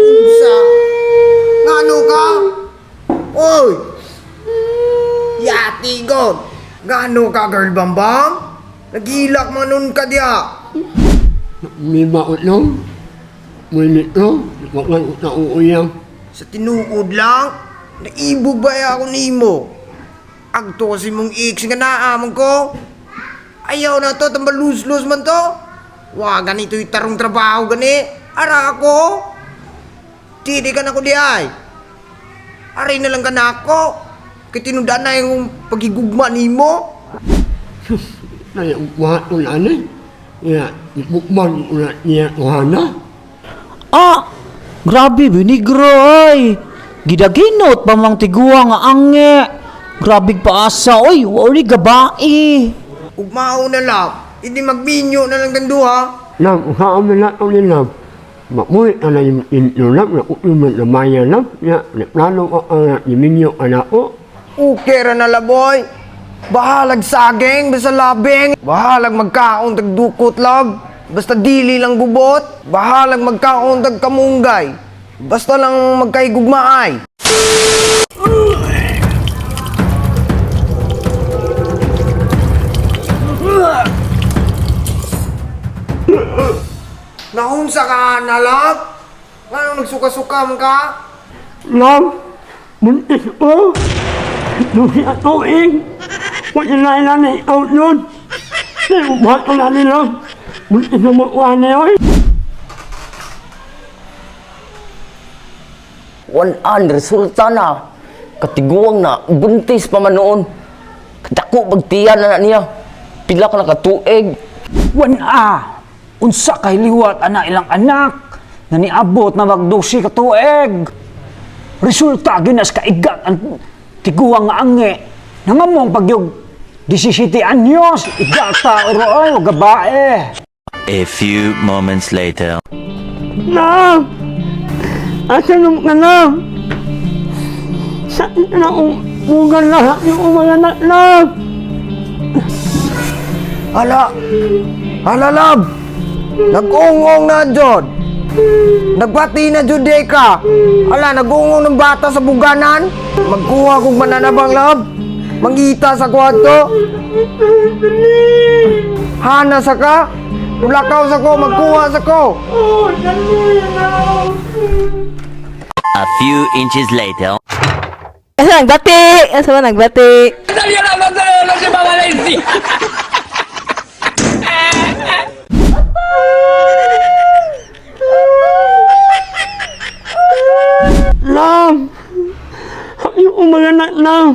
Unsa? Ngano ka? Oy! Yati god! Ngano ka, girl bambang? Nagilak man nun ka diya. May baot lang. May nito. Waklan na uuyang. Sa tinuod lang, naibog ba ako nimo? Agto kasi mong ex nga naamon ko. Ayaw na to, tambalus-lus man to. Wa, ganito yung tarong trabaho gani. Ara ako. Tidi ka na ko di ay. Aray na lang ka na ako. Kay tinundan na yung pagigugma nimo. Kaya buhat ko na ani. Ya, ibukman ko na niya kuhana. Ah, grabe binigro ay. Gidaginot pa mang tiguang nga ange. Grabe paasa oy, wa ni gabae. Ugmao na lang. Hindi magminyo na lang ganduha. Lam, usaon na lang ni Lam. Mamulit na lang yung inyo Lam, na utuman na maya Lam. Ya, plano ko ang iminyo anak ko. Okay ra na laboy. Bahalag saging, basta labing. Bahalag magkaon tag dukot lab. Basta dili lang gubot. Bahalag magkaon tag kamunggay. Basta lang magkaigugmaay. Nahunsa ka na, love? Ngano nagsuka-suka man ka? Lam, buntis ko. Duhi at tuig. Wala na ilan na ikaw nun. Kaya buhat ko na ni Lam. Buntis na makuha na yun. Wan-an, resulta na. Katiguang na, buntis pa man noon. Kadako bagtiyan na na niya. Pila ka nakatuig. Wan a. Unsa kay liwat ana ilang anak na niabot na magdusi ka tuig. Resulta ginas kaigat ang tiguang nga ange. Nangamong pagyog 17 anyos, igata oro oy o gabae. A few moments later. Lam! Asa nung ka na? Sa na umugan lahat yung umayanak na! Hala! Hala, love! Nag-ungong na, Jod! Nagbati na, Jod, di ka! Hala, nag-ungong ng bata sa buganan! Magkuha kong mananabang, love! Mangita sa kwarto! Hana sa ka! Ulakaw sa ko! Magkuha sa ko! A few inches later. Asa nagbati? Asa ba nagbati? Lam! Yung umayanak na!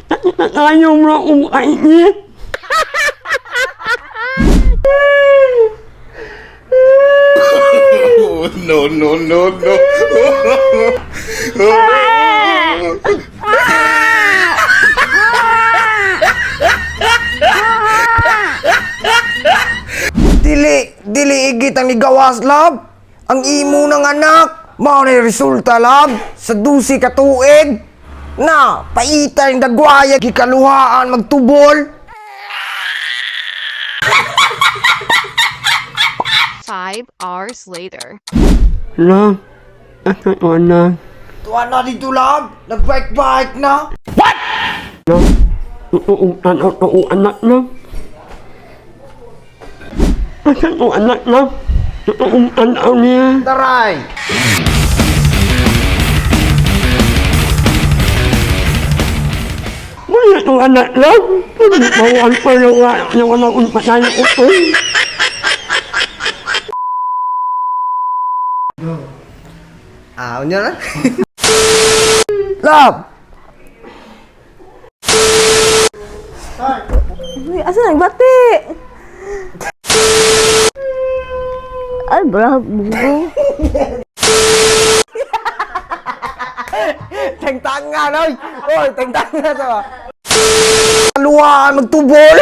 Nakita tayo mo akong kainit! No, no, no, no. Dili! Dili igit ang nigawas, love! Ang imo ng anak! Mao na yung resulta, love! Sa dusi ka tuig! Na, paita yung dagwaya, kikaluhaan, magtubol! 5 hours later. Lam! Asa ko na? Tuwa na dito, love! Nagbike-bike na! Lam! Totoong tanaw to anak na! Asa ko anak na? Totoong tanaw niya! Taray! Wala ko anak lang. Bawal pa yung yung wala kong patay ko to. Ah, unya na? Love! Uy, asa nagbati? Ay, bravo. Tengtangan, oy! Oy, tengtangan sa ba? Luhaan, magtubol!